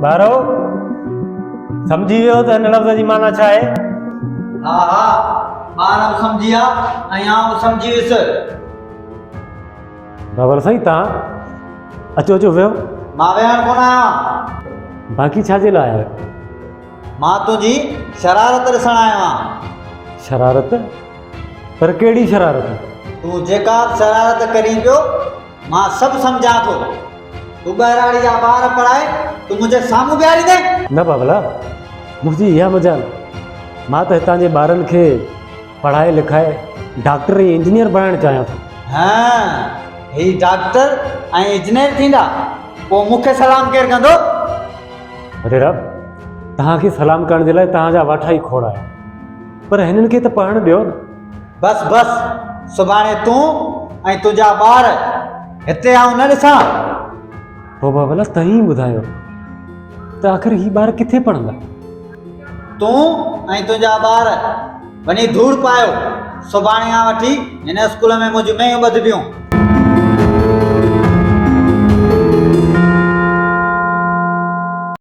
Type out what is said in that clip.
ٻارو، سمجهي ويو ته هن لفظ جي معنيٰ ڇا آهي؟ ها ها، ٻار به سمجهي ويا ۽ آئون به سمجهي ويس. بابل سائين توهان اچو اچو ويهو. مان ويهڻ ڪونه آيو آهيان. باقي ڇا جي لاء آيا آهيو؟ مان تنهنجي شرارت ڏسڻ آيو آهيان. شرارت؟ پر ڪهڙي شرارت؟ تون جيڪا به شرارت ڪرين پيو، مان سڀ سمجهان ٿو. تون ٻهراڙي جا ٻار پڙهائي تون منهنجي سامهون بيهاريندين؟ نه بابلا، منهنجي اها مجال. مان ته هتان جي ٻارن کي پڙهائي لکائي ڊاڪٽر ۽ انجنيئر بڻائڻ چاهيان ٿو. هان، هي ڊاڪٽر ۽ انجنيئر ٿيندا، پوء مون کي سلام ڪير ڪندو؟ وڏيرا، توهان کي سلام ڪرڻ جي لاء توهان جا واٺا ئي کوڙ آهن. پر هنن کي ته پڙهڻ ڏيو نه. بس بس، سڀاڻي تون ۽ تنهنجا ٻار هتي آئون نه ڏسان. پوء بابلا توهين ئي ٻڌايو ته آخر هي ٻار ڪٿي پڙهندا؟ تون ۽ تنهنجا ٻار وڃي ڌوڙ پايو. سڀاڻي کان وٺي هن اسڪول ۾ منهنجون مينهون ٻڌبيون.